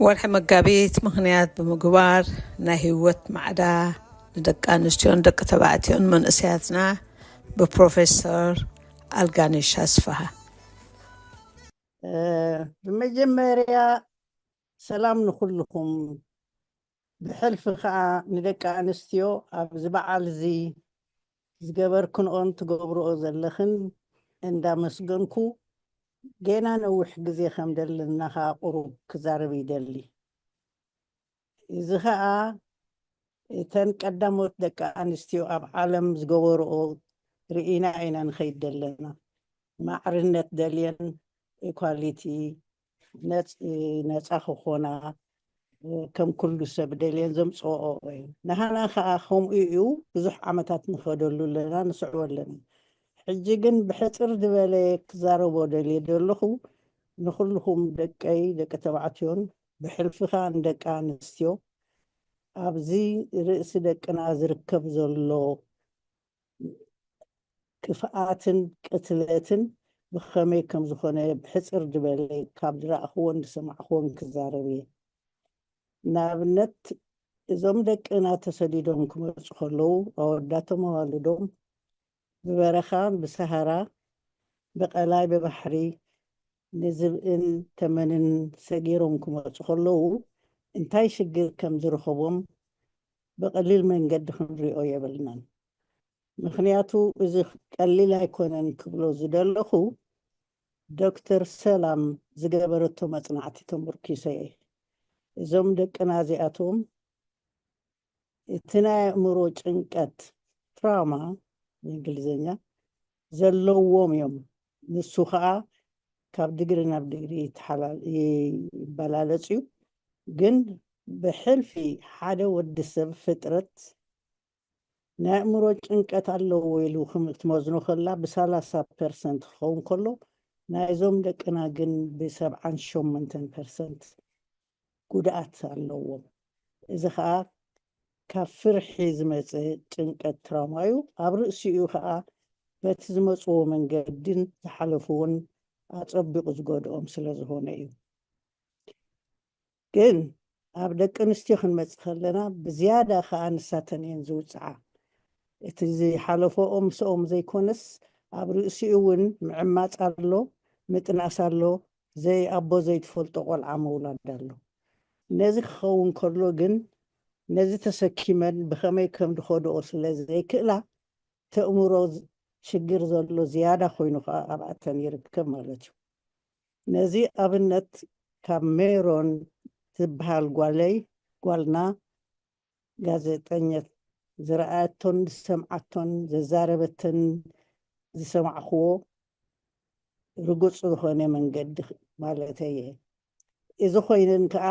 ወርሒ መጋቢት ምኽንያት ብምግባር ናይ ህይወት ማዕዳ ንደቂ ኣንስትዮን ደቂ ተባዕትዮን መንእሰያትና ብፕሮፌሰር ኣልጋነሽ ኣስፍሃ። ብመጀመርያ ሰላም ንኹልኹም። ብሕልፊ ከዓ ንደቂ ኣንስትዮ ኣብዚ በዓል እዚ ዝገበርክንኦን ትገብርኦ ዘለኽን እንዳመስገንኩ፣ ጌና ነዊሕ ግዜ ከም ደለና ከዓ ቁሩብ ክዛረብ ይደሊ። እዚ ከዓ እተን ቀዳሞት ደቂ ኣንስትዮ ኣብ ዓለም ዝገበርኦ ርኢና ኢና ንኸይድ ዘለና። ማዕርነት ደልየን፣ ኢኳሊቲ፣ ነፃ ክኾና፣ ከም ኩሉ ሰብ ደልየን ዘምፅኦ እዩ። ንሃና ከዓ ከምኡ እዩ። ብዙሕ ዓመታት ንኸደሉ ኣለና፣ ንስዕቦ ኣለና። ሕጂ ግን ብሕፅር ዝበለ ክዛረቦ ደልየ ዘለኹ ንኩልኹም ደቀይ ደቂ ተባዕትዮን ብሕልፊ ከዓ ንደቂ ኣንስትዮ ኣብዚ ርእሲ ደቅና ዝርከብ ዘሎ ክፍኣትን ቅትለትን ብኸመይ ከም ዝኾነ ብሕፅር ዝበለ ካብ ዝረእኽዎን ዝሰማዕኽዎን ክዛረብ እየ። ንኣብነት እዞም ደቅና ተሰዲዶም ክመፁ ከለዉ ኣወዳቶም ኣዋልዶም ብበረኻ ብሰሃራ ብቐላይ ብባሕሪ ንዝብእን ተመንን ሰጊሮም ክመፁ ከለዉ እንታይ ሽግር ከም ዝረኸቦም ብቐሊል መንገዲ ክንሪኦ የብልናን። ምኽንያቱ እዚ ቀሊል ኣይኮነን ክብሎ ዝደለኹ ዶክተር ሰላም ዝገበረቶ መፅናዕቲ ተመርኪሰ እየ። እዞም ደቅና እዚኣቶም እቲ ናይ ኣእምሮ ጭንቀት ትራውማ ብእንግሊዝኛ ዘለዎም እዮም። ንሱ ከዓ ካብ ድግሪ ናብ ድግሪ ይበላለፅ እዩ። ግን ብሕልፊ ሓደ ወዲ ሰብ ፍጥረት ናይ ኣእምሮ ጭንቀት ኣለዎ ኢሉ ክትመዝኖ ከላ ብሰላሳ ፐርሰንት ክኸውን ከሎ ናይዞም ደቅና ግን ብሰብዓን ሸሞንተን ፐርሰንት ጉድኣት ኣለዎም። እዚ ከዓ ካብ ፍርሒ ዝመፅእ ጭንቀት ትራውማ እዩ። ኣብ ርእሲኡ ከዓ በቲ ዝመፅዎ መንገድን ዝሓለፍዎን ኣፀቢቑ ዝጎድኦም ስለ ዝኾነ እዩ። ግን ኣብ ደቂ ኣንስትዮ ክንመፅእ ከለና ብዝያዳ ከዓ ንሳተን እየን ዝውፅዓ። እቲ ዝሓለፈኦ ምስኦም ዘይኮነስ ኣብ ርእሲኡ እውን ምዕማፅ ኣሎ፣ ምጥናስ ኣሎ፣ ዘይኣቦ ዘይትፈልጦ ቆልዓ ምውላድ ኣሎ። ነዚ ክኸውን ከሎ ግን ነዚ ተሰኪመን ብኸመይ ከም ዝኸድኦ ስለ ዘይክእላ ተእምሮ ሽግር ዘሎ ዝያዳ ኮይኑ ከዓ ኣብኣተን ይርከብ ማለት እዩ። ነዚ ኣብነት ካብ ሜሮን ትበሃል ጓለይ ጓልና ጋዜጠኘት ዝረኣየቶን ዝሰምዓቶን ዘዛረበትን ዝሰማዕክዎ ርጉፅ ዝኾነ መንገዲ ማለት እየ። እዚ ኮይነን ከዓ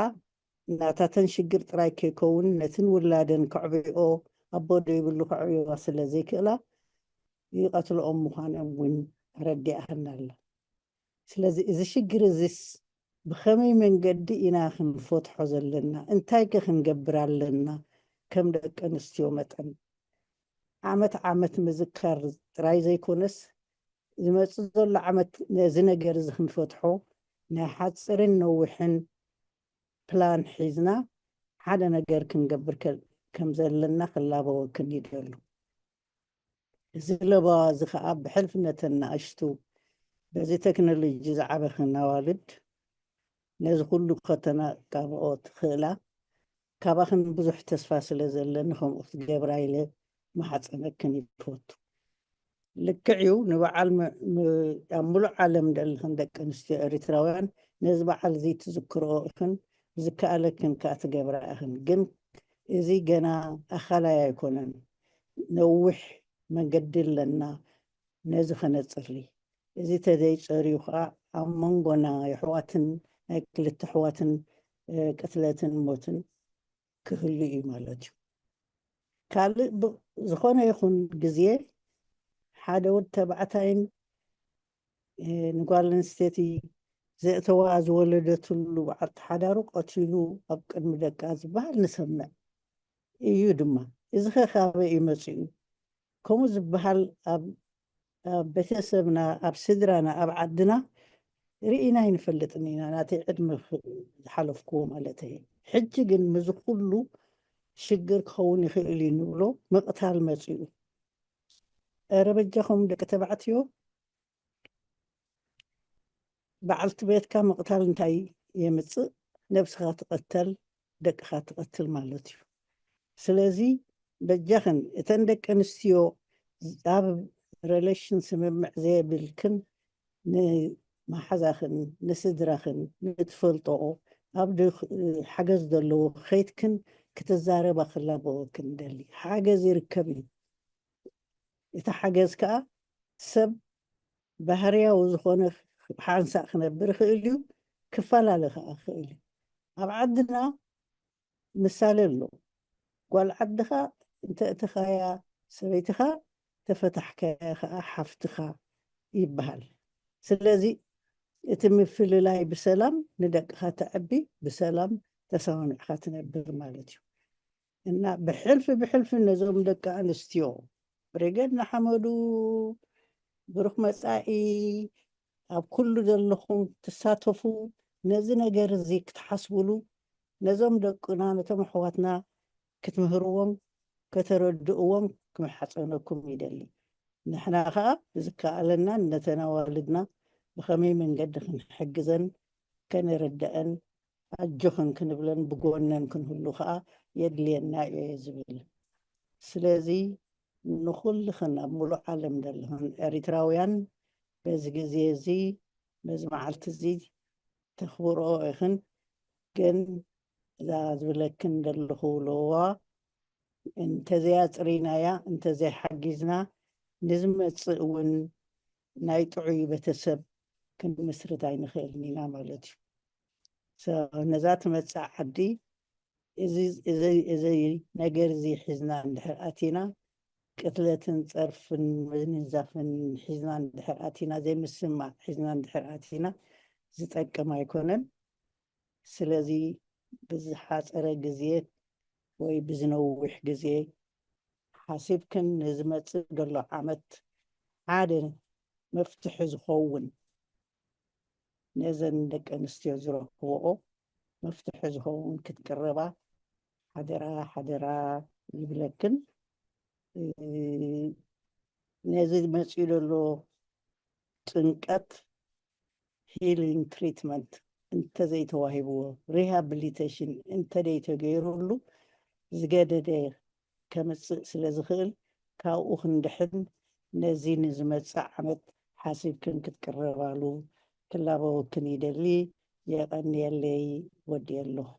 ናታተን ሽግር ጥራይ ከይከውን ነትን ውላደን ከዕብኦ ኣቦ ደይብሉ ከዕብዋ ስለ ዘይክእላ ይቐትልኦም ምዃኖም እውን ኣረዲኣህና ኣላ። ስለዚ እዚ ሽግር እዚስ ብኸመይ መንገዲ ኢና ክንፈትሖ ዘለና? እንታይ ከ ክንገብር ኣለና? ከም ደቂ ኣንስትዮ መጠን ዓመት ዓመት ምዝካር ጥራይ ዘይኮነስ ዝመፅእ ዘሎ ዓመት ነዚ ነገር እዚ ክንፈትሖ ናይ ሓፂርን ነዊሕን ፕላን ሒዝና ሓደ ነገር ክንገብር ከም ዘለና ክላበወክን ይደሉ። እዚ ለበዋ እዚ ከዓ ብሕልፍነተን ንኣሽቱ በዚ ቴክኖሎጂ ዝዓበኽን ኣዋልድ ነዚ ኩሉ ከተነቃብኦ ትኽእላ። ካባኽን ብዙሕ ተስፋ ስለ ዘለኒ ከምኡ ክትገብራ ኢለ ማሕፀነክን ይፈቱ። ልክዕ እዩ፣ ንበዓል ኣብ ሙሉእ ዓለም ዘለኽን ደቂ ኣንስትዮ ኤሪትራውያን ነዚ በዓል እዚ ትዝክርኦ ኢኽን፣ ዝከኣለክን ከዓ ትገብራ ኢኽን። ግን እዚ ገና ኣኻላይ ኣይኮነን፣ ነዊሕ መንገዲ ኣለና ነዚ ከነፅሪ። እዚ ተዘይፀርዩ ከዓ ኣብ መንጎና የሕዋትን ናይ ክልተ ኣሕዋትን ቅትለትን ሞትን ክህሉ እዩ ማለት እዩ። ካልእ ዝኾነ ይኹን ግዜ ሓደ ወዲ ተባዕታይን ንጓል ኣንስተይቲ ዘእተዋ ዝወለደትሉ በዓልቲ ሓዳሩ ቀቲሉ ኣብ ቅድሚ ደቃ ዝበሃል ንሰምዕ እዩ ድማ። እዚ ኸ ካበይ እዩ መፂኡ? ከምኡ ዝበሃል ኣብ ቤተሰብና፣ ኣብ ስድራና፣ ኣብ ዓድና ርኢና ኣይንፈልጥን ኢና፣ ናተይ ዕድመ ዝሓለፍኩዎ ማለት እየ። ሕጂ ግን ምዚ ኩሉ ሽግር ክኸውን ይኽእል እዩ ንብሎ ምቕታል መፂኡ። ኧረ በጃኹም ደቂ ተባዕትዮ፣ በዓልቲ ቤትካ ምቕታል እንታይ የምፅእ? ነብስኻ ትቐተል፣ ደቅኻ ትቐትል ማለት እዩ። ስለዚ በጃኽን እተን ደቂ ኣንስትዮ ኣብ ሬሌሽን ስምምዕ ዘየብልክን ንመሓዛኽን ንስድራኽን ንትፈልጦኦ ኣብ ሓገዝ ዘለዎ ከይትክን ክትዛረባ ክላበወክን ደሊ። ሓገዝ ይርከብ እዩ። እቲ ሓገዝ ከዓ ሰብ ባህርያዊ ዝኾነ ሓንሳእ ክነብር ይኽእል እዩ፣ ክፈላለ ከዓ ይኽእል እዩ። ኣብ ዓድና ምሳሌ ኣሎ። ጓል ዓድኻ እንተ እትኻያ ሰበይትኻ፣ ተፈታሕካያ ከዓ ሓፍትኻ ይበሃል። ስለዚ እቲ ምፍልላይ ብሰላም ንደቅኻ ተዕቢ፣ ብሰላም ተሰማሚዕካ ትነብር ማለት እዩ። እና ብሕልፊ ብሕልፊ ነዞም ደቂ ኣንስትዮ ብርገድ ንሓመዱ ብሩኽ መጻኢ ኣብ ኩሉ ዘለኹም ትሳተፉ ነዚ ነገር እዚ ክትሓስብሉ ነዞም ደቅና ነቶም ኣሕዋትና ክትምህርዎም ከተረድእዎም ክምሓጸነኩም ይደሊ። ንሕና ኸኣ ብዝከኣለና ነተን ኣዋልድና ብኸመይ መንገዲ ክንሕግዘን ከነረድአን ኣጆኽን ክንብለን ብጎነን ክንህሉ ኸኣ የድልየና እዩ ዝብል። ስለዚ ንኹልኽን ኣብ ሙሉእ ዓለም ዘለኽን ኤሪትራውያን በዚ ግዜ እዚ በዚ መዓልቲ እዚ ተኽብሮ ኢኽን። ግን እዛ ዝብለክን ዘለኹ ለዋ እንተዘያጽሪናያ እንተዘይሓጊዝና ንዝመጽእ እውን ናይ ጥዑይ ቤተሰብ ክንምስርት ኣይንኽእልን ኢና ማለት እዩ። ነዛ ትመጽእ ዓዲ እዚ ነገር እዚ ሒዝና እንድሕር ኣቲና ቅትለትን ጸርፍን ምንዛፍን ሒዝና እንድሕር ኣቲና ዘይምስማዕ ሒዝና እንድሕር ኣቲና ዝጠቅም ኣይኮነን። ስለዚ ብዝሓጸረ ግዜ ወይ ብዝነውሕ ግዜ ሓሲብክን ንዝመጽእ ዘሎ ዓመት ሓደ መፍትሒ ዝኸውን ነዘን ደቂ ኣንስትዮ ዝረኽብኦ መፍትሒ ዝኸውን ክትቅረባ ሓደራ ሓደራ ይብለክን። ነዚ መፅኡ ዘሎ ጭንቀት ሂሊንግ ትሪትመንት እንተዘይተዋሂብዎ፣ ሪሃብሊቴሽን እንተዘይተገይሩሉ ዝገደደ ከምፅእ ስለ ዝኽእል ካብኡ ክንድሕን ነዚ ንዝመፅእ ዓመት ሓሲብክን ክትቅረባሉ ክላበወክን ይደሊ። የቐንየለይ። ወድየ ኣለኹ።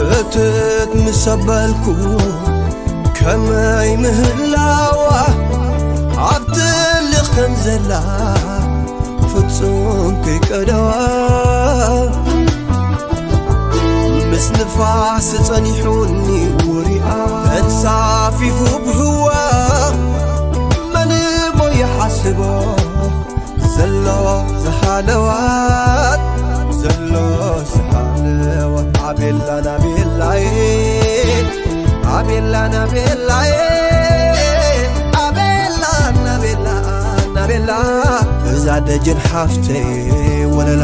ሕትት ምስ ኣበልኩ ከመይ ምህላዋ ኣብ ትልኽ ከም ዘላ ፍጹም ከይቀደዋ ምስ ንፋስ ጸኒሑኒ ውሪኣ ተንሳፊፉ ብህዋ መን እሞ ይሓስቦ ዘሎ ዝሃለዋት ዘሎ ዝሃለዋት ኣቤላ ናቤላዬ ኣቤላ ናቤላዬ ኣቤላ ናቤላ ናቤላ እዛ ደጀን ሓፍተይ ወለላ